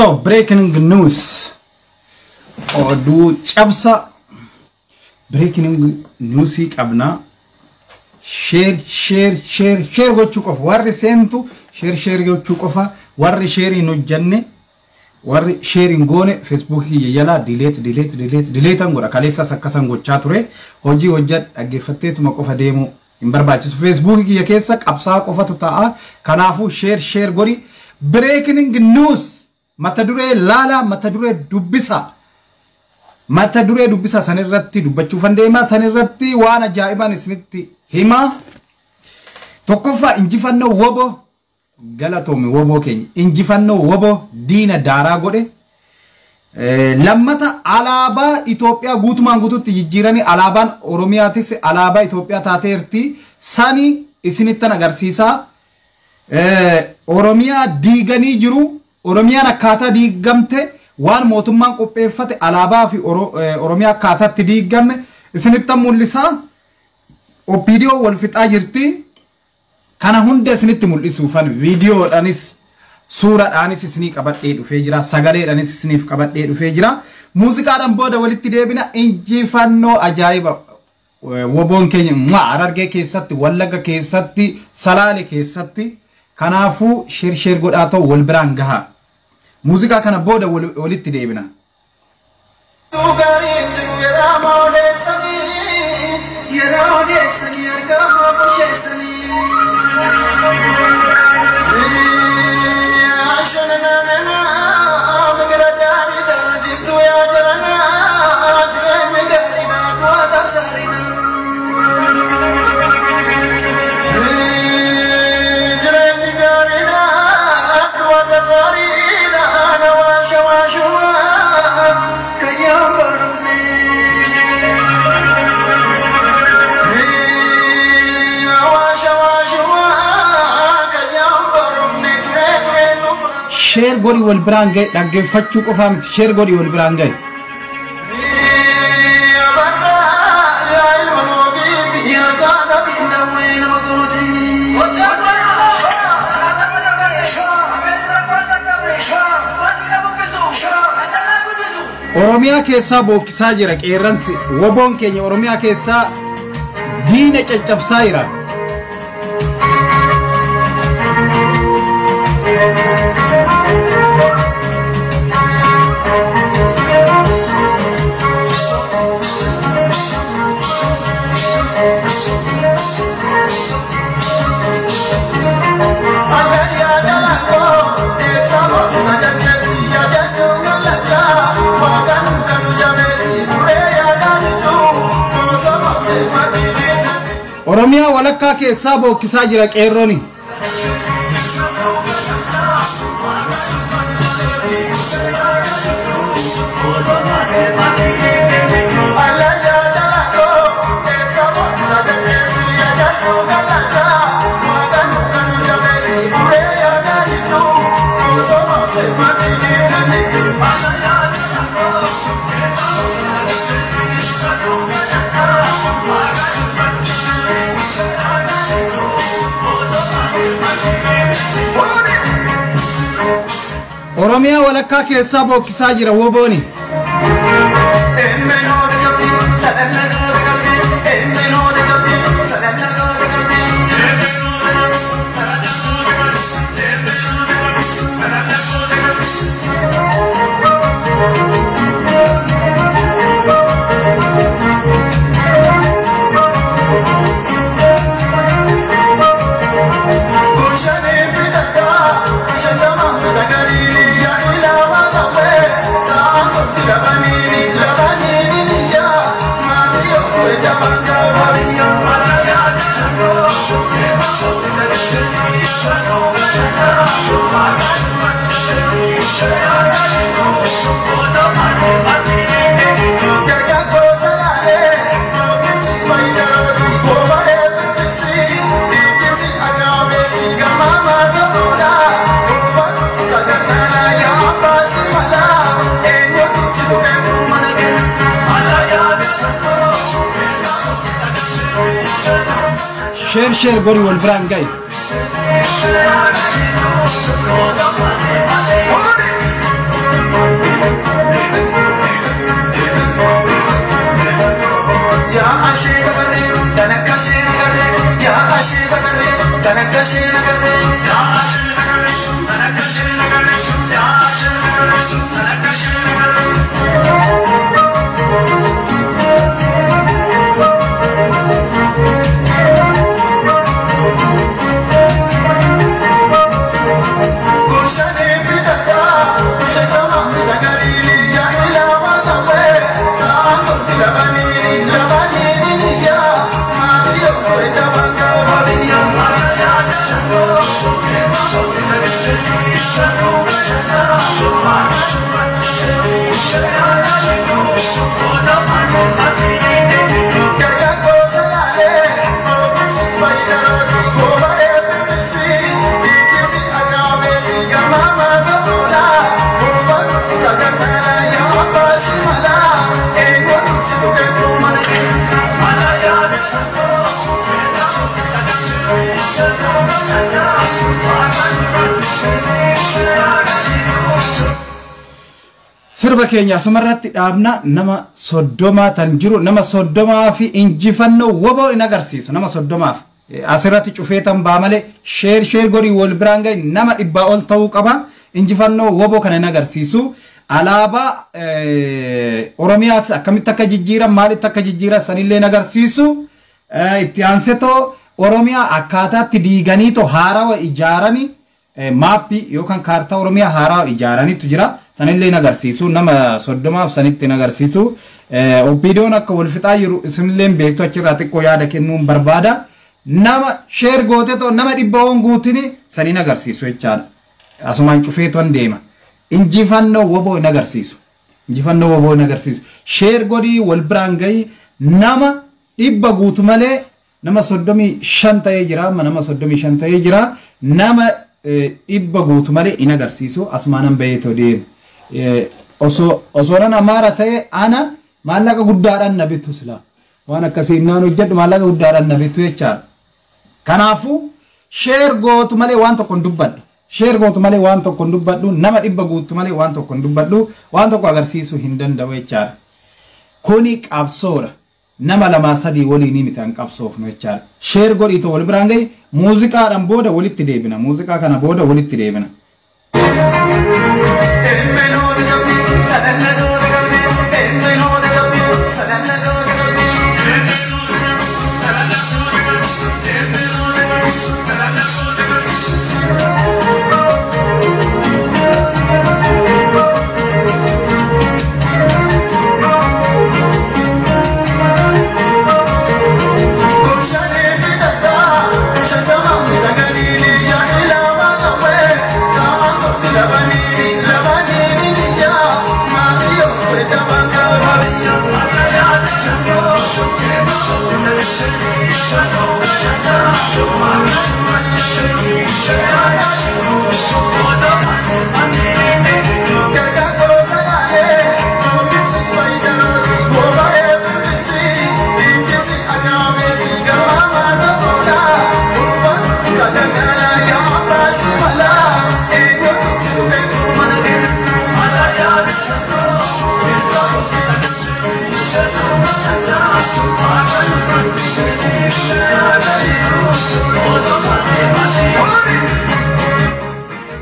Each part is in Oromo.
So, breaking news. Oduu cabsa breaking newsii qabna. Share, share, share, share gochuu qofa. Warri seentu share, share gochuu qofa. Warri share hin hojjanne, warri share hin goone, Facebookii jalaa delete, delete, delete, delete godha. Kaleessas akkasan gochaa ture. Hojii hojjadh, dhaggeeffatteetuma qofa deemuu hin barbaachisu. Facebookii kiyya keessa qabsaa qofatu ta'a. Kanaafuu share, share godhi. Breaking news mata duree laala, mata duree dubbisa. Mata duree dubbisa, sanirratti dubbachuufan deema, sanirratti waan ajaa'ibaan isinitti hima. Tokkoffaa, injifannoo WBO, galatoome WBO keenya, injifannoo WBO diina daaraa godhe. Lammata, alaabaa Itoophiyaa guutumaan guututti jijjiiranii alaabaan Oromiyaatis alaabaa Itoophiyaa taateerti, sani isinittan agarsiisaa. Oromiyaa diiganii jiru. Oromiyaan akkaataa diigamte, waan mootummaan qopheeffate, alaabaa fi Oromiyaa akkaataatti diigame isinittan mul'isaa. OPDO wal fixaa jirti. Kana hunda isinitti mul'isuufan viidiyoodhaanis suuraadhaanis isinii qabadhee dhufee jira. Sagaleedhaanis isiniif qabadhee dhufee jira. Muuziqaadhaan booda walitti deebina. Injifannoo ajaa'iba. WBOn keenya Harargee keessatti, Wallagga keessatti, Salaale keessatti. Kanaafuu share, share godhaa ta'u wal biraan gaha. Muuziqaa kana booda walitti deebina. Gaariin jiru yeroo odeessanii, yeroo odeessanii argama busheessanii. Migira gaariidha jittuu yaa jarana, jireenya gaariidha du'a tasaariidha. Jireenyi gaariidha du'a tasaariidha, nawaasha waashuma kayyaan barrufne. Nawaasha waashuma kayyaan barrufne, turee turee nufa. Share godhi wal biraan gahe, dhaggeeffachuu qofaa miti, share godhi wal biraan gahe. Yaa ilma mootii biyya gaana binnamee nama gooti. Oromiyaa keessaa bookkisaa jira qeerransi. WBOn keenya Oromiyaa keessaa diina caccabsaa jira. Oromiyaa walakkaa keessaa bookkisaa jira qeerrooni. Oromiyaa walakkaa keessaa bookkisaa jira WBOni. Share, share godhi wal biraan gahe. Sirba keenya asumarratti dhaabna. Nama 30 tan jiru, nama 30 fi injifannoo WBO hin agarsiisu. Nama 30f asirratti cufee tan baa malee share share godhii wal biraan gahi. Nama 100 ol ta'uu qaba. Injifannoo WBO kana hin agarsiisu. Alaabaa Oromiyaas akkamitti akka jijjiiran, maalitti akka jijjiiran sanillee hin agarsiisu. Itti aansetoo Oromiyaa akkaataatti diiganiitoo haarawa ijaaranii, maappii yookaan kaartaa Oromiyaa haaraa ijaaranitu jira. Sanillee hin agarsiisu. Nama 30f sanitti hin agarsiisu. OPDOn akka wal fixaa jiru isinillee beektu, achirraa xiqqoo yaada kennuun barbaada. Nama share gootetoo nama 100 oon guutini saniin agarsiisu jechaadha. Asumaan cufeetoon deema. Injifannoo WBO hin agarsiisu. Injifannoo WBO hin agarsiisu. Share godhii wal biraan gahii, nama 100 guutu malee. Nama 35 ta'ee jira amma, nama 35 ta'ee jira. Nama 100 guutu malee hin agarsiisu. Asumaanan baheetoo deema. Osoo nan Amaara ta'e ana maallaqa guddaadhaan na bitu sila. Waan akkasii naan hojjedhu maallaqa guddaadhaan na bitu jechaadha. Kanaafuu share gootu malee waan tokko hin dubbadhu. Share gootu malee waan tokko hin dubbadhu. Nama 100 guutu malee waan tokko hin dubbadhu. Waan tokko agarsiisuu hin danda'u jechaadha. Kuni qabsoodha. Nama lamaa sadii waliin miti an qabsoofnu jechaadha. Share godhiitoo wal biraan gahi. Muuziqaadhaan booda walitti deebina. Muuziqaa kana booda walitti deebina.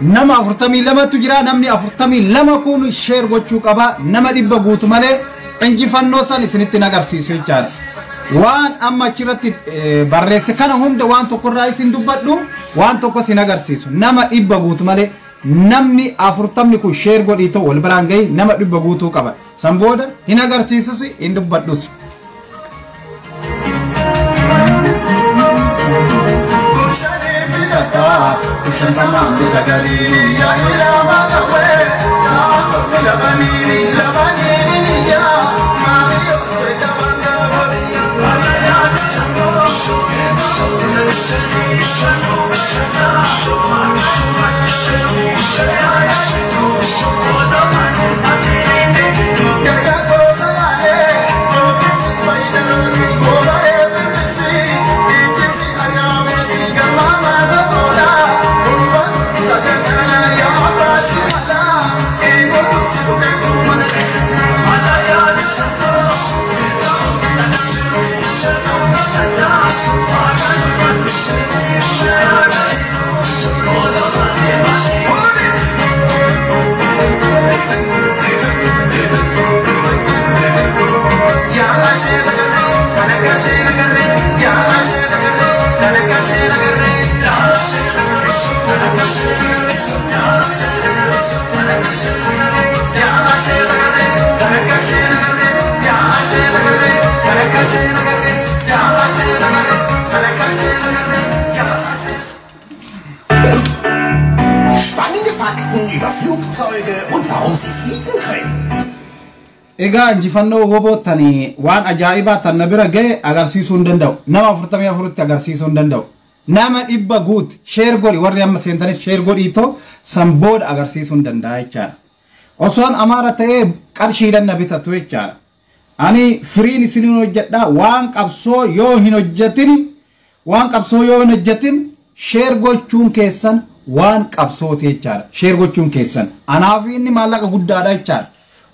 Nama 42tu jira. Namni 42 kun share gochuu qaba. Nama 100 guutu malee injifannoo san isinitti agarsiisu jechaadha. Waan amma achirratti barreesse kana hunda waan tokkorraa isin dubbadhu, waan tokko isin agarsiisu. Nama 100 guutu malee, namni 40 kun share godhiitoo wal biraan gahi, nama 100 guutuu qaba. San booda hin agarsiisus, hin dubbadhus. Spannende Fakten über Flugzeuge und warum sie fliegen können. Egaa injifannoo WBO tani waan ajaa'ibaa tan na bira ga'e agarsiisuu hin danda'u. Nama 44tti agarsiisuu hin danda'u. Nama 100 guut share godhi, warri amma seentanis share godhiitoo san booda agarsiisuu hin danda'a jechaadha. Osoon Amaara ta'ee qarshiidhaan na bitatu jechaadha. Ani firiin isiniin hojjedha. Waan qabsoo yoo hin hojjetin, waan qabsoo yoo hin hojjetin, share gochuun keessan waan qabsooti jechaadha. Share gochuun keessan. Anaaf inni maallaqa guddaadha jechaadha.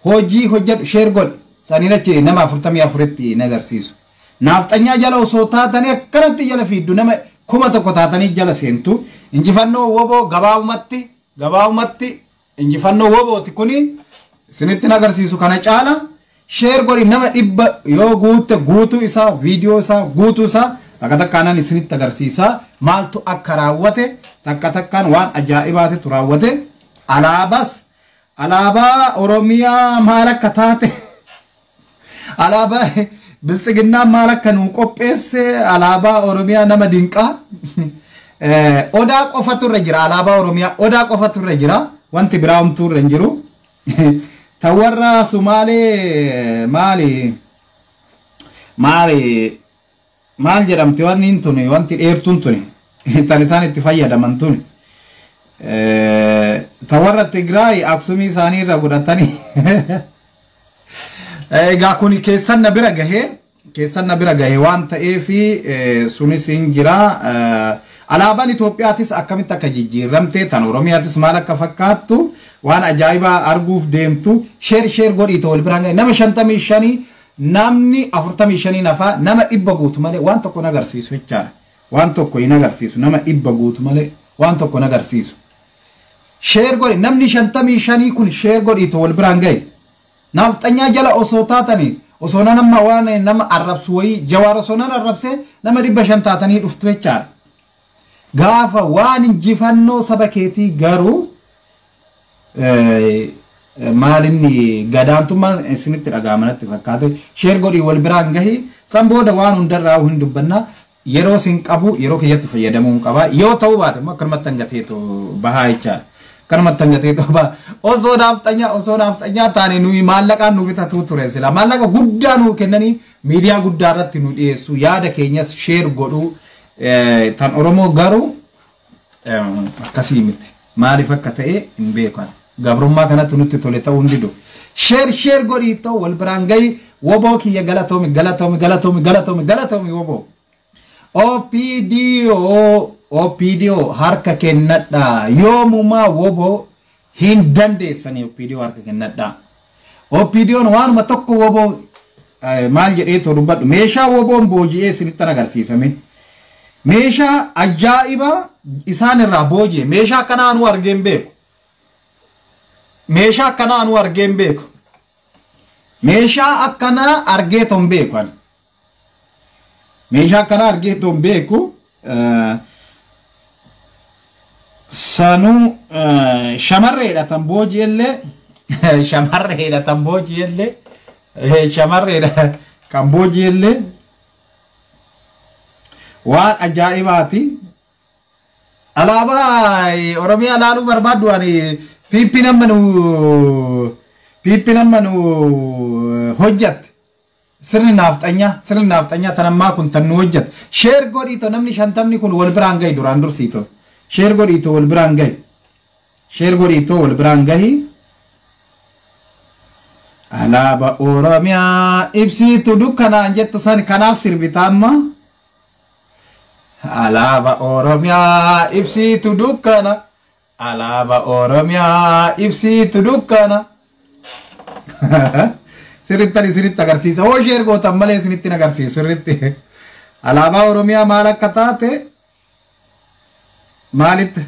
Hojii hojjedhu, share godhi. Saniin achi nama 44tti hin agarsiisu. Naafxanyaa jala osoo taatanii akkanatti jala fiiddu, nama 1000 taatanii jala seentu. Injifannoo WBO gabaabumatti injifannoo WBOti kuni isinitti agarsiisu kana caala. Share godhi, nama 100 yoo guutte guutuu isaa, viidiyoo isaa guutuu isaa takka takkaanan isinitti agarsiisa. Maaltu akka raawwate takka takkaan waan ajaa'ibaatitu raawwate. Alaabas, alaabaa Oromiyaa maal akka taate, alaabaa Biltsiginnaa maal akka nu qopheesse, alaabaa Oromiyaa nama dinqaa. Odaa qofatu irra jira, alaabaa Oromiyaa odaa qofatu irra jira, wanti biraa homtuu irra hin jiru. Ta warra Sumaalee maali maali maal jedhamti wanni tuni, wanti dheertuun tuni tan isaan itti fayyadaman tuni. Ta warra Tigraay Aksumii isaanii irra godhatanii. Egaa kuni keessan na bira gahee, keessan na bira gahee waan ta'eefi sunis hin jira. Alaabaan Itoophiyaatis akkamitti akka jijjiiramte, tan Oromiyaatis maal akka fakkaattu waan ajaa'ibaa arguuf deemtu. Share share godhiitoo wal biraan gahe. Nama 55, namni 45 nafaa, nama 100 guutu malee waan tokko hin agarsiisu jechaadha. Waan tokko hin agarsiisu, nama 100 guutu malee waan tokko hin agarsiisu. Share godhi, namni 55 kun share godhiitoo wal biraan gahe. Naafxanyaa jala osoo taatanii, osoo nama waan nama arrabsu wayii Jawaar osoo nan arrabse, nama 500 taatanii dhuftu jechaadha. Gaafa waan injifannoo saba keetii garuu maalinni gadaantummaa isinitti dhaga'ama natti fakkaate. Share godhii wal biraan gahi, san booda waan hundarraa hin dubbanna. Yeroo sin qabu yeroo kiyyatti fayyadamuu hin qaba. Yoo ta'uu baate immoo akkanumatti hangateetu bahaa jechaadha. Akkanumatti hangateetu bahaa. Osoo naafxanyaa taane nuyi maallaqaan nu bitatu ture sila. Maallaqa guddaa nu kennanii miidiyaa guddaa irratti nu dhiyeessu, yaada keenyas share godhuu. Tan Oromoo garuu akkasii miti. Maaliif akka ta'e hin beekan. Gabrummaa kanatti nutti tole ta'uu hin didu. Share share godhii ta'u wal biraan gahi. WBO kiyya, galatoomi, galatoomi, galatoomi, galatoomi, galatoomi WBO. OPDO, OPDO harka kennadha. Yoomumaa WBO hin dandeessanii, OPDO harka kennadha. OPDOn waanuma tokko WBO maal jedhee dubbadhu, meeshaa WBOn booji'ee isinitti agarsiisame. Meeshaa ajaa'ibaa isaan irraa booji'e, meeshaa akkanaa anuu argee hin beeku. Meeshaa akkanaa anuu argee hin beeku. Meeshaa akkanaa argee ton beeku ani. Meeshaa akkanaa argee ton beeku. Sanuu shamarreedha tan booji'ellee, shamarreedha tan booji'ellee, shamarreedha kan booji'ellee, waan ajaa'ibaati. Alaabaa Oromiyaa laaluu barbaaddu ani PP nama nu hojjatte. Sirni naafxanyaa, sirni naafxanyaa tan ammaa kun tan nu hojjatte. Share godhiito, namni 50ni kun wal biraan gahi duraan dursiito. Share godhiito wal biraan gahi. Share godhiito wal biraan gahi. Alaabaa Oromiyaa ibsitu dukkanaan jettu san kanaaf sirbita amma. Alaabaa Oromiyaa ibsitu dukkana. Alaabaa Oromiyaa ibsitu dukkana. Sirrittan isinitti agarsiisa. Hoo share gootan malee isinitti hin agarsiisu sirritti. Alaabaa Oromiyaa maal akka taate maalitti?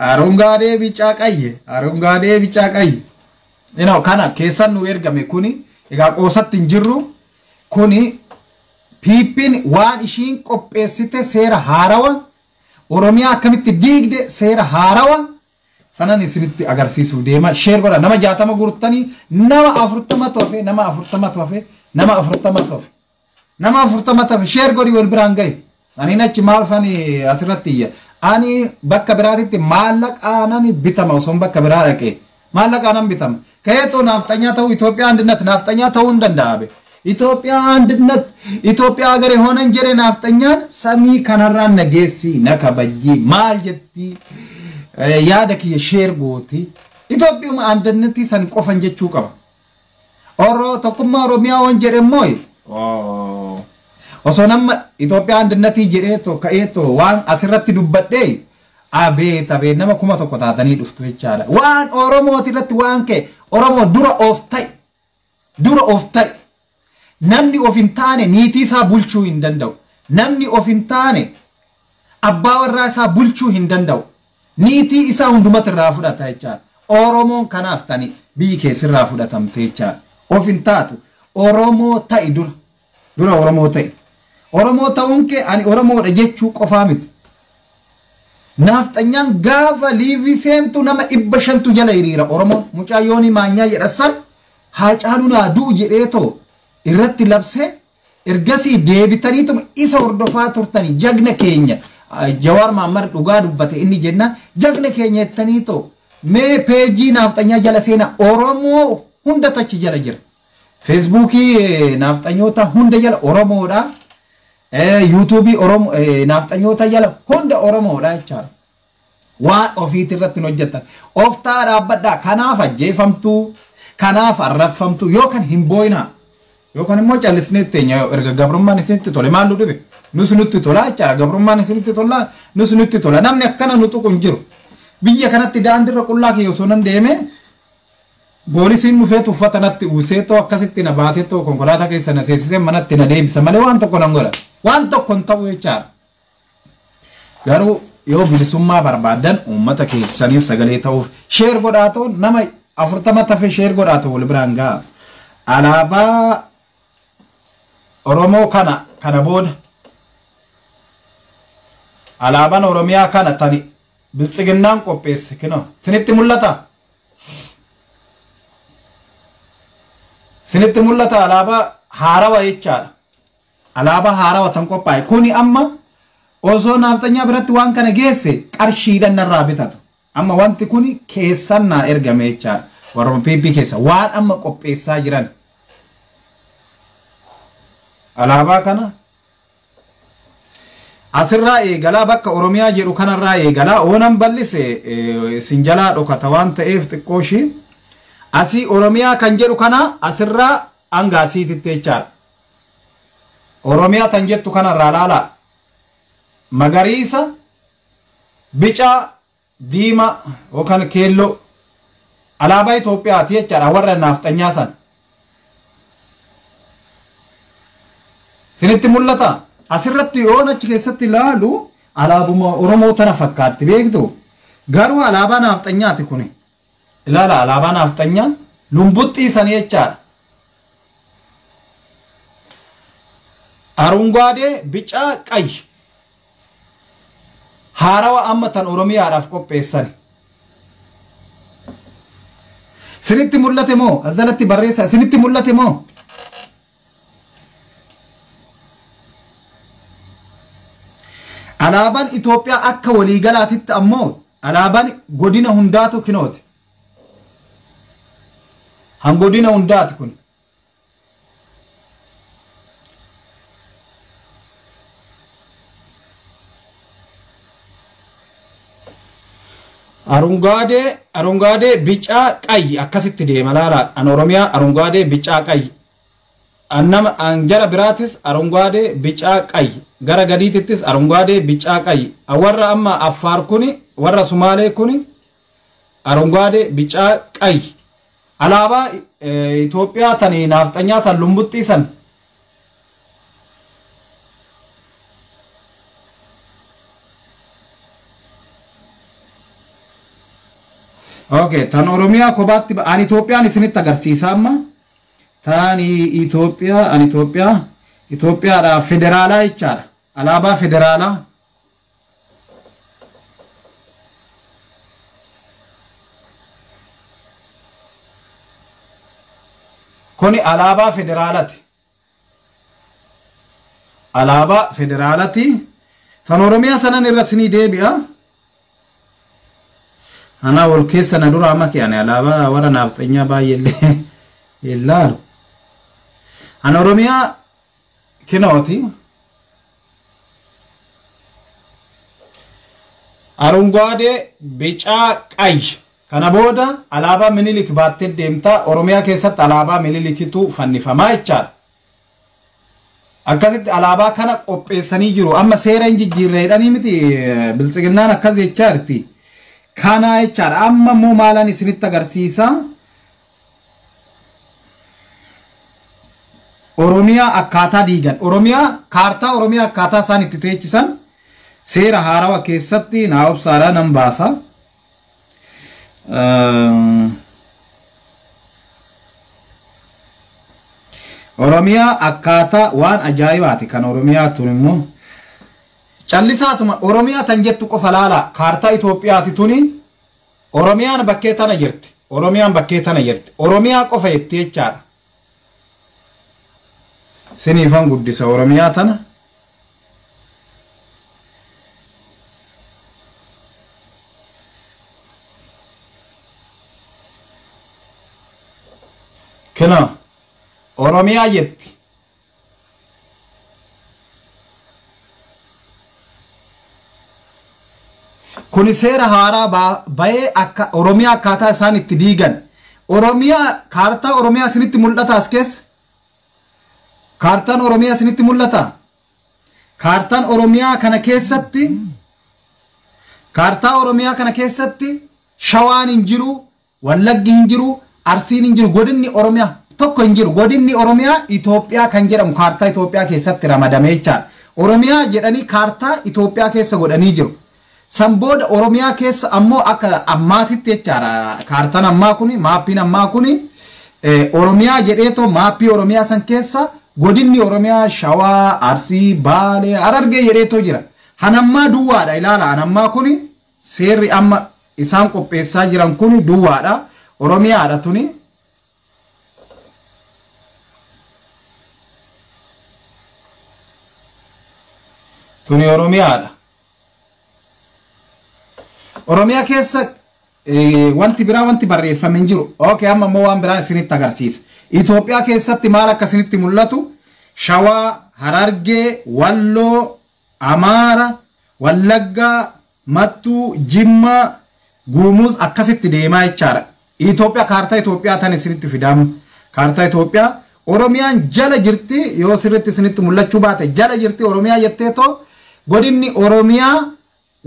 አረንጓዴ ቢጫ ቀይ, አረንጓዴ ቢጫ ቀይ. Inoo kana keessan nu ergame kuni egaa qoosatti hin jirru. Kuni PPn waan ishiin qopheessite, seera haarawa Oromiyaa akkamitti diigde, seera haarawa sanan isinitti agarsiisuuf deema. Share godha, nama 60 guurtanii, nama 40 tofe, nama 40 tofe, nama 40 tofe. Nama 40 tafe share godhi wal biraan gahi. Ani achi maal fani asirratti iyya. Ani bakka biraatitti maallaqaanan bitama osoo bakka biraa dhaqee. Maallaqaanan bitama. Ka'eetoo naafxanyaa ta'uu Itoophiyaa አንድነት naafxanyaa ta'uu hin danda'abe. Itoophiyaa አንድነት Itoophiyaa agaree honan jedhe naafxanyaan samii kanarraan na geessi na kabajji maal jetti yaada kiyya share gooti. Itoophiyuma አንድነtii san qofan jechuu qaba. Oroo tokkummaa Oromiyaa waan jedhe immoo osoo nama Itoophiyaa አንድነtii jedheetoo ka'eetoo waan asirratti dubbadhee abeet abeet nama 1000 taatanii dhuftu jechaadha. Waan Oromooti irratti waan ka'e Oromoo dura of ta'i. Dura of ta'i. Namni of hin taane niitii isaa bulchuu hin danda'u. Namni of hin taane abbaa warraa isaa bulchuu hin danda'u. Niitii isaa hundumatu irraa fudhata jechaadha. Oromoon kanaaf tani biyyi keessirraa fudhatamte jechaadha. Of hin taatu. Oromoo ta'i dura. Dura Oromoo ta'i. Oromoo ta'uun kee ani Oromoodha jechuu qofaa miti. Naafxanyaan gaafa liivii seentu nama 500 jala hiriira. Oromoon mucaa yoonii maanyaa jedhasan haa caalu naa du'u jedheetoo irratti labsee ergasii deebitaniituma isa hordofaa turtanii jagna keenya Jawaar Mahammad dhugaa dubbate inni jennaan jagna keenya jettaniitoo mee peejii naafxanyaa jala seenaa Oromoo hunda achi jala jira. Feesbuukii naafxanyoota hunda jala Oromoodha. Yuutuubii Oromoo naafxanyoota jala hunda Oromoodha jechaadha. Waan ofiitti irratti hojjetan. Of ta'a dhaabbadhaa. Kanaaf ajjeefamtuu, kanaaf arrabfamtuu yookaan hin booyinaa. Yookaan immoo callisnee teenya erga gabrummaan isinitti tole maal nu dhibe? Nus nutti tola jechaadha. Gabrummaan isinitti tola, nus nutti tola. Namni akkana nu tuqu hin jiru. Biyya kanatti daandiirra qullaa kiyya osoo nan deeme poolisiin dhufeetu uffata natti uwwiseetoo akkasitti na baateetoo konkolaataa keessa na seensisee manatti na deebisa malee waan tokko nan godha. Waan tokko hin ta'u jechaadha. Garuu yoo bilisummaa barbaadan uummata keessaniif sagalee ta'uuf share godhaatoo nama 40 tafe share godhaatoo wal biraan ga'a. Alaabaa Oromoo kana booda alaabaan Oromiyaa kana tani biltsiginnaan qopheesse kinoo sinitti mul'ata. Sinitti mul'ata alaabaa haarawa jechaadha. Alaabaa haarawa tan qophaa'e kuni amma osoo naafxanyaa biratti waan kana geesse qarshiidhaan narraa bitatu. Amma wanti kuni keessan naa ergame jechaadha. Warra PP keessa waan amma qopheessaa jiran. Alaabaa kana asirraa eegalaa bakka Oromiyaa jedhu kanarraa eegalaa oonan bal'ise isin jalaa dhokata waan ta'eef xiqqoo ishii. Asii Oromiyaa kan jedhu kana asirraa hanga asiititti jechaadha. Oromiyaa kan jettu kanarraa laalaa. Magariisa, bica, diimaa yookaan keelloo alaabaa Itoophiyaati jechaadha warra naafxanyaa san. Sinitti mul'ata. Asirratti yoon achi keessatti ilaalu alaabuma Oromoo tana fakkaatti beektu. Garuu alaabaa naafxanyaati kuni. Ilaala alaabaa naafxanyaa lumbuxxii sanii jechaadha. Arungaadee, bicaa, qayyi. Haarawa amma tan Oromiyaadhaaf qopheessani. Sinitti mul'ate moo? Azalatti barreessa. Sinitti mul'ate moo? Alaabaan Itoophiyaa akka waliigalaatitti ammoo alaabaan godina hundaatu kinooti. Hangodina hundaati kun. Arungaadee, bicaa, qayyi akkasitti deema laala. An Oromiyaa arungaadee, bicaa, qayyi. Annama an jara biraatis arungaadee, bicaa, qayyi. Gara gadiitittis arungaadee, bicaa, qayyi. Warra amma Affaar kuni, warra Sumaalee kuni arungaadee, bicaa, qayyi. Alaabaa Itoophiyaa tani naafxanyaa san lumbuxxii san. Okay, tan Oromiyaa kophaatti ani Itoophiyaan isinitti agarsiisa amma. Tan Itoophiyaa, ani Itoophiyaa, Itoophiyaadha federaalaa jechaadha. Alaabaa federaalaa. Kuni alaabaa federaalaati. Alaabaa federaalati. Tan Oromiyaa sanan irra isinii deebi'a. Anaa wal keessa na dura amma kee ani alaabaa warra naafxanyaa baay'eellee hin laalu. An Oromiyaa kinooti. አረንጓዴ ቢጫ ቀይ kana booda alaabaa Minilik baattee deemta. Oromiyaa keessatti alaabaa Minilikitu fannifamaa jechaadha. Akkasitti alaabaa kana qopheessanii jiru. Amma seera hin jijjiirreedhanii miti biltsiginnaan akkas jechaa jirti. Kana jechaadha. Amma immoo maalaan isinitti agarsiisa. Oromiyaa akkaataa diigan. Oromiyaa kaartaa Oromiyaa akkaataa isaan itti teechisan seera haarawaa keessatti naa obsaadhaa nan baasa. Oromiyaa akkaataa waan ajaa'ibaati kan Oromiyaa tun immoo callisaatuma Oromiyaa tan jettu qofa laala. Kaartaa Itoophiyaati tuni. Oromiyaan bakkee tana jirti. Oromiyaan bakkee tana jirti. Oromiyaa qofa jetti jechaadha. Siniifan guddisa Oromiyaa tana. Kena Oromiyaa jetti. Kuni seera haaraa bahee akka Oromiyaa akkaataa isaan itti diigan. Oromiyaa kaartaa Oromiyaa isinitti mul'ata as keessa. Kaartaan Oromiyaa isinitti mul'ata. Kaartaan Oromiyaa kana keessatti kaartaa Oromiyaa kana keessatti Shawaan hin jiru, Wallaggi hin jiru, Arsiin hin jiru, godinni Oromiyaa tokko hin jiru. Godinni Oromiyaa Itoophiyaa kan jedhamu kaartaa Itoophiyaa keessatti ramadamee jechaadha. Oromiyaa jedhanii kaartaa Itoophiyaa keessa godhanii jiru. San booda Oromiyaa keessa ammoo akka ammaatitti jechaadha. Kaartaan ammaa kuni, maappiin ammaa kuni Oromiyaa jedheetoo maappii Oromiyaa san keessa godinni Oromiyaa Shawaa, Arsii, Baalee, Harargee jedheetoo jira. Hanammaa duwwaadha ilaala. Hanammaa kuni seerri amma isaan qopheessaa jiran kuni duwwaadha. Oromiyaadha tuni. Tuni Oromiyaadha. Oromiyaa keessa wanti biraa wanti barreeffame hin jiru. Okay, amma immoo waan biraa isinitti agarsiisa. Itoophiyaa keessatti maal akka isinitti mul'atu? Shawaa, Harargee, Walloo, Amaara, Wallaggaa, Mattuu, Jimmaa, Gumuz akkasitti deemaa jechaadha. Itoophiyaa kaartaa Itoophiyaa tan isinitti fidamu. Kaartaa Itoophiyaa Oromiyaan jala jirti yoo sirriitti isinitti mul'achuu baate jala jirti Oromiyaa jetteetoo godinni Oromiyaa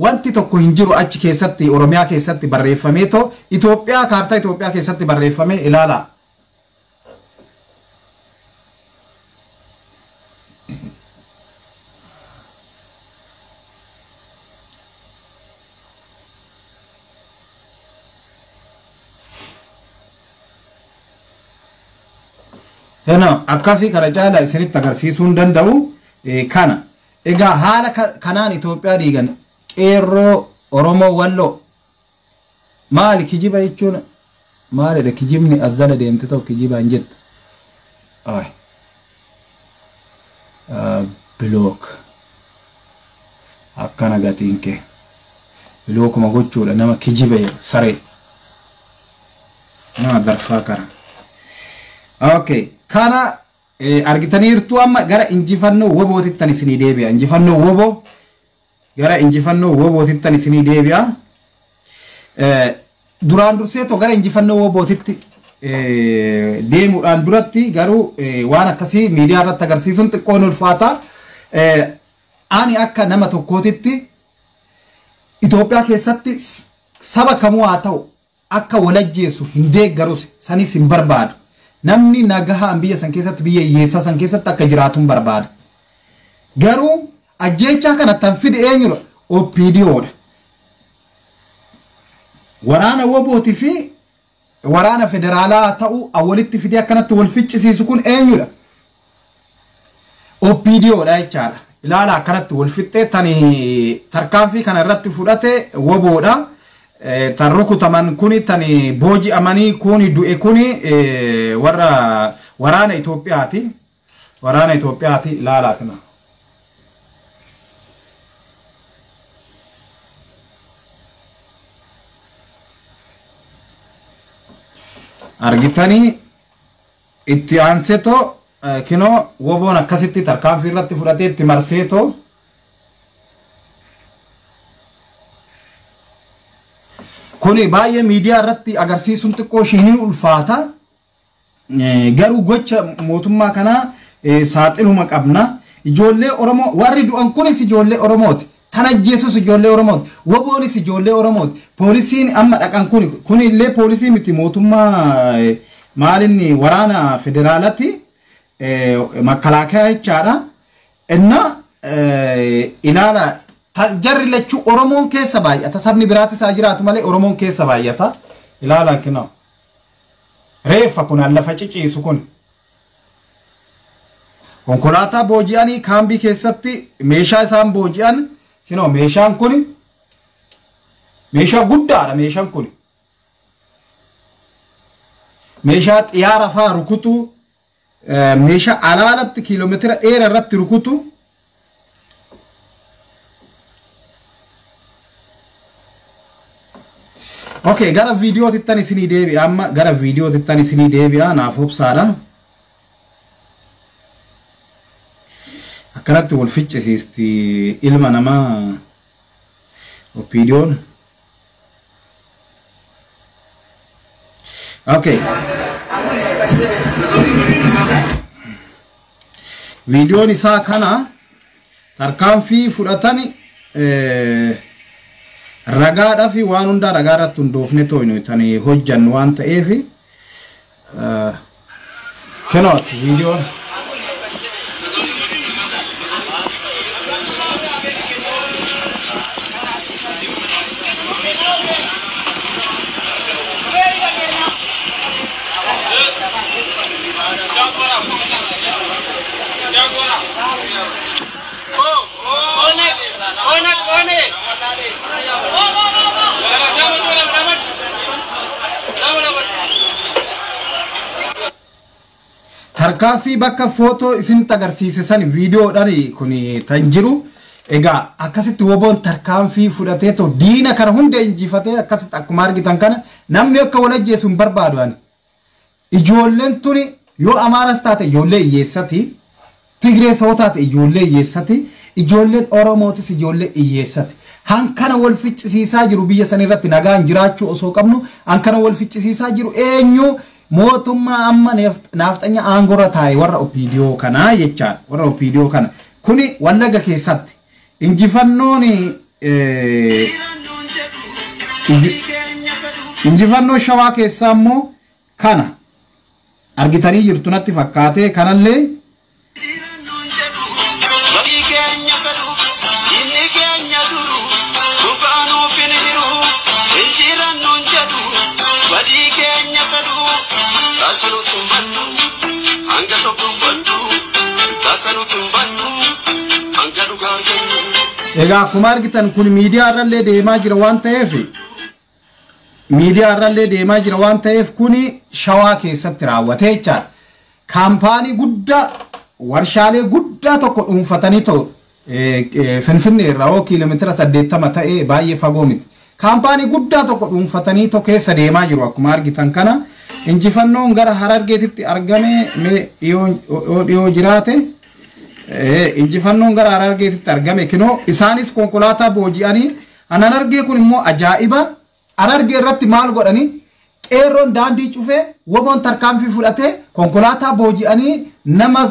wanti tokko hin jiru achi keessatti Oromiyaa keessatti barreeffameetoo Itoophiyaa kaartaa Itoophiyaa keessatti barreeffame ilaala. Kana akkasii kana caala isinitti agarsiisuu hin danda'u kana. Egaa haala kanaan Itoophiyaa diigan qeerroo Oromoo Walloo maali kijiba jechuun maalidha kijibni azzala deemte ta'u kijiba hin jettu. Bilook akkana gatiin kee bilookuma gochuudha nama kijiba saree nama darfaa kara. Okay, kana argitaniirtu amma gara injifannoo wobootittan isinii deebi'a. Injifannoo woboo gara injifannoo wobootittan isinii deebi'a. Duraan durseetoo gara injifannoo wobootitti deemuudhaan duratti garuu waan akkasii miidiyaa irratti agarsiisuun xiqqoon ulfaata. Ani akka nama tokkootitti Itoophiyaa keessatti saba kamuu haa ta'u akka walajjeessu hin deeggarus sanis hin barbaadu. Namni nagahaan biyya san keessatti biyya hiyyeessaa san keessatti akka jiraatuun barbaada. Garuu ajjeechaa kana tan fide eenyudha? OPDOdha. Waraana wobootii fi waraana federaalaa ta'uu walitti fidee akkanatti wal ficcisiisu kun eenyudha? OPDOdha jechaadha. Ilaala akkanatti wal fixxee tani tarkaanfii kana irratti fudhate woboodha. Tan rukutaman kuni tani booji'amanii kuni du'e kuni warra waraana Itoophiyaati. Waraana Itoophiyaati ilaalaa kana. Argitanii itti aansetoo kinoo woboon akkasitti tarkaanfii irratti fudhatee itti marseetoo kuni baay'ee miidiyaa irratti agarsiisuun xiqqoo ishee ni ulfaata. Garuu gocha mootummaa kanaa saaxiluma qabna. Ijoollee Oromoo warri du'an kunis ijoollee Oromooti. Tan ajjeesus ijoollee Oromooti. Woboonis ijoollee Oromooti. Poolisiin amma dhaqan kun illee poolisii miti mootummaa maalinni waraana federaalatti makalaakaa jechaadha. Inna ilaala jarri lachuu Oromoon keessa baay'ata. Sabni biraatis haa jiraatu malee Oromoon keessa baay'ata. Ilaala kinoo. Reeffa kun lafa ciciisu kun. Konkolaataa booji'anii kaambii keessatti meeshaa isaan booji'an kinoo meeshaan kun meeshaa guddaadha meeshaan kun. Meeshaa xiyyaara fa'aa rukutu meeshaa alaalatti kiiloomeetira dheeraa irratti rukutu. Okay, gara viidiyootti isinii deebi'a amma gara viidiyootti isinii deebi'a naaf obsaadha. Akkanatti wal ficcisiisti ilma namaa opiidiyoon. Okay. Viidiyoon isaa kana tarkaanfii fudhatan ragaadhaa fi waan hundaa ragaa irratti hundoofne tooynu tani hojjannu waan ta'eef kenooti viidiyoon. Tarkaanfii bakka footoo isinitti agarsiise san viidiyoodhaan kun tan jiru. Egaa akkasitti woboon tarkaanfii fudhatee too diina kana hunda injifatee akkasitti akkuma argitan kana namni akka wal ajjeesu hin barbaadu ani. Ijoolleen tuni yoo Amaaras taate ijoollee hiyyeessati, Tigrees yoo taate ijoollee hiyyeessati, ijoolleen Oromootis ijoollee hiyyeessati. Hankana wal ficcisiisaa jiru biyya san irratti nagaan jiraachuu osoo qabnu hankana wal ficcisiisaa jiru eenyu mootummaa amma naaftanya aangorra taa'e warra OPDO kanaa jechaadha. Warra OPDO kana. Kuni Wallaga keessatti injifannoon injifannoo Shawaa keessaa immoo kana argitanii jirtu natti fakkaate kanallee Egaa akkuma argitan kun miidiyaa irrallee deemaa jira waan ta'eef miidiyaa irrallee deemaa jira waan ta'eef kuni Shawaa keessatti raawwatee jechaadha. Kaampaanii guddaa warshaalee guddaa tokko dhuunfatanii ta'u Finfinnee irraa hoo kiiloomeetira 80 ta'ee baay'ee fagoo miti. Kaampaanii guddaa tokko dhuunfatanii tokko keessa deemaa jiru akkuma argitan kana injifannoon gara Harargeetitti argame mee dhiyoo jiraate. Injifannoon gara Harargeetitti argame kinoo isaanis konkolaataa booji'anii anan argee kun immoo ajaa'iba Harargee irratti maal godhanii qeerroon daandii cufee woboon tarkaanfii fudhatee konkolaataa booji'anii nama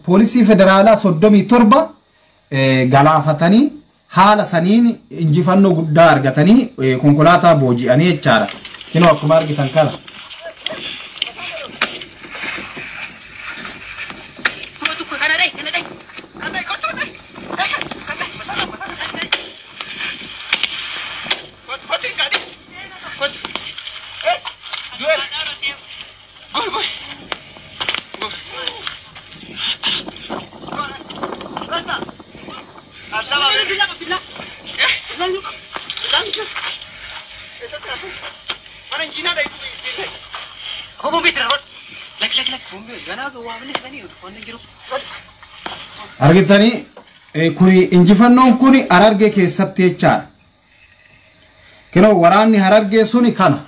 poolisii federaalaa 37 galaafatanii haala saniin injifannoo guddaa argatanii konkolaataa booji'anii jechaadha. Kinoo akkuma argitan kana. Argitanii kuni injifannoon kuni Harargee keessatti jechaadha. Kinoo waraanni Harargee suni kana.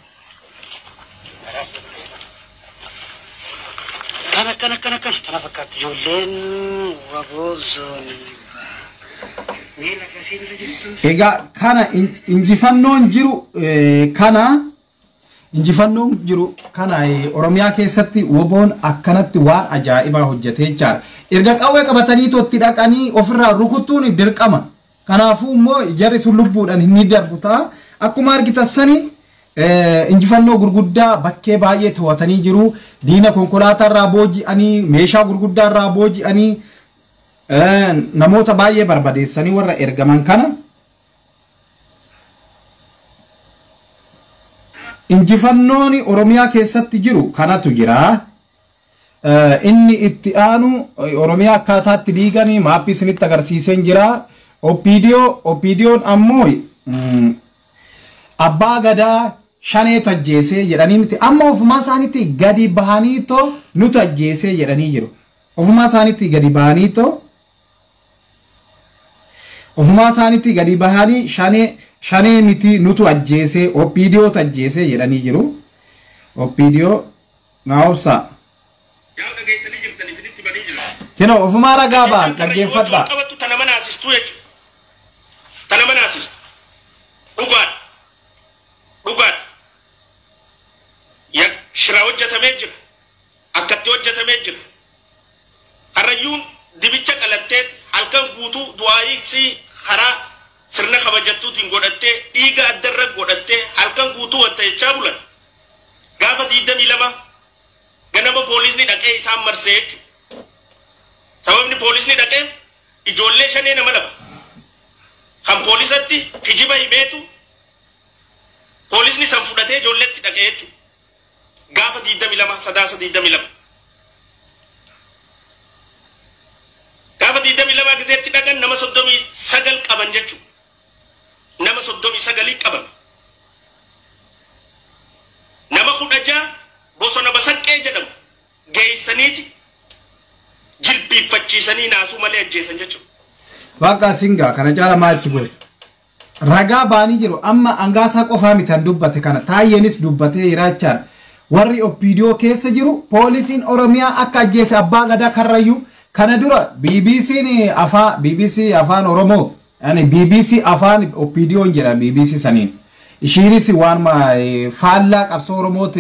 Kana kana kana kana kana fakkaatti ijoolleen waboo zoonii. Mee lafa isiin irra jirtu. Egaa kana injifannoon jiru kana injifannoon jiru kana Oromiyaa keessatti woboon akkanatti waan ajaa'ibaa hojjetee jira. Erga qawwee qabatanii itti dhaqanii ofirraa rukutuun dirqama. Kanaafuu immoo jarri sun lubbuudhaan hin darbu ta'a. Akkuma argitan sani injifannoo gurguddaa bakkee baay'ee to'atanii jiru. Diina konkolaataa irraa booji'anii, meeshaa gurguddaa irraa booji'anii, namoota baay'ee barbadeessanii warra ergaman kana. Injifannoon Oromiyaa keessatti jiru kanatu jira. Inni itti aanu Oromiyaa akkaataatti diiganii maappii isinitti agarsiiseen jira. OPDO'n ammoo abbaa gadaa shaneetu ajjeesee jedhanii miti. Amma ofumaa isaaniitti gadi bahaniitoo nutu ajjeesee jedhanii jiru. Ofumaa isaaniitti gadi bahaniitoo ofumaa isaaniitti gadi bahanii shanee miti nutu ajjeesee OPDOtu ajjeesee jedhanii jiru. OPDO naa obsaa. Yaa dhageessanii jirtan isinitti banii jira. Kinoo ofumaa ragaa ba'an dhaggeeffadhaa. Qabattu tana manaasistuu jechuudha. Tana manaasistu. Dhugaadha. Dhugaadha. Shira hojjetamee jira. Akkatti hojjetamee jira. Harrayyuun dibicha qalattee halkan guutuu du'aayiksii karaa sirna kabajattuutiin godhattee dhiiga addarra godhattee halkan guutuu wanta jechaa bulan. Gaafa 22 ganama poolisni dhaqee isaan marsee jechuudha. Sababni poolisni dhaqeef ijoollee shanee nama lama. Kan poolisatti kijiba himeetu poolisni san fudhatee ijoolleetti dhaqee jechuudha. Gaafa 22 sadaasa 22. Gaafa 22 gizeetti dhaqan nama 39 qaban jechuudha. Nama 39 qaban. Nama 16 bosona basaqqee jedhamu geessaniiti jilbiiffachiisanii naasuu malee ajjeesan jechuudha. Waaqa singaa kana caala maaltu godhe? Ragaa ba'anii jiru. Amma Angaasaa qofaa miti kan dubbate kana. Taayyeenis dubbatee jiraachaa. Warri OPDO keessa jiru poolisiin Oromiyaa akka ajjeese abbaa gadaa Karrayyuu kana dura BBC afaan Oromoo yani BBC afaan OPDO'n jedha BBC saniin. Ishiinis waan faallaa qabsoo Oromooti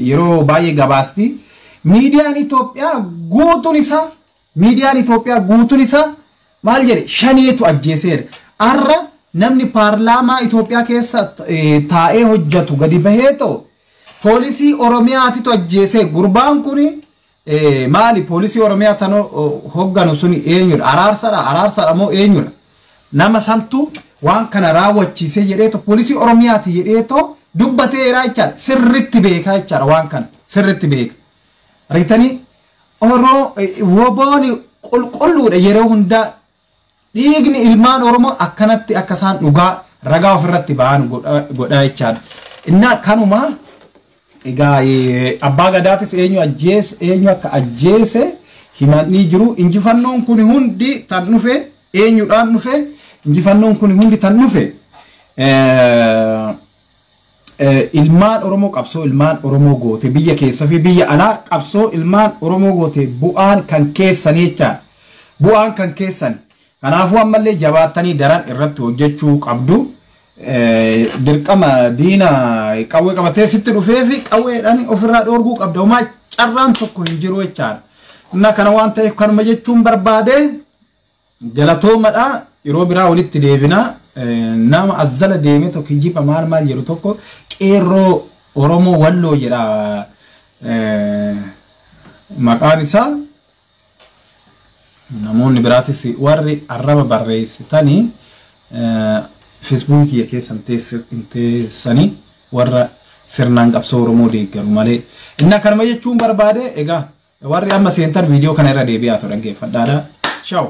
yeroo baay'ee gabaasti. Miidiyaan Itoophiyaa guutuun isaa miidiyaan Itoophiyaa guutuun isaa maal jedhe shaneetu ajjeeseera. Har'a namni paarlaamaa Itoophiyaa keessa taa'ee hojjetu gadi bahee ta'u poolisii Oromiyaatitu ajjeese. Gurbaan kun maali poolisii Oromiyaa tanoo hogganu suni eenyudha? Araarsadha araarsadha moo eenyudha? Nama santu waan kana raawwachiisee jedheeto poolisii Oromiyaati jedheeto dubbatee jira jechaadha. Sirritti beekaa jechaadha waan kana sirritti beeka. Argitanii woboon qulqulluudha yeroo hundaa dhiigni ilmaan Oromoo akkanatti akka isaan dhugaa ragaa ofirratti ba'an godhaa jechaadha. Innaa kanuma egaa abbaa gadaatis eenyu ajjeese eenyu akka ajjeese himanii jiru. Injifannoon kun hundi tan dhufe eenyudhaan dhufe injifannoon kun hundi tan dhufe ilmaan Oromoo qabsoo ilmaan Oromoo goote biyya keessa fi biyya alaa qabsoo ilmaan Oromoo goote bu'aan kan keessanii jechaadha. Bu'aan kan keessani. Kanaafuu ammallee jabaattanii daran irratti hojjechuu qabdu. Dirqama diina qawwee qabatee sitti dhufee fi qawweedhaan ofirraa dhoorguu qabda. Homaa carraan tokko hin jiru jechaadha. Inna kana waan ta'eef kanuma jechuun barbaade galatoomadha. Yeroo biraa walitti deebina. Nama azzala deemee tokko kijiba maal maal jedhu tokko qeerroo Oromoo Walloo jedha maqaan isaa. Namoonni biraatis warri arraba barreessitanii feesbuukii keessan teessanii warra sirnaan qabsoo Oromoo deeggaru malee. Inni akkanuma jechuun barbaade egaa warri amma seentan viidiyoo kana irra deebi'aa ture dhaggeeffadhaadha. Ciao.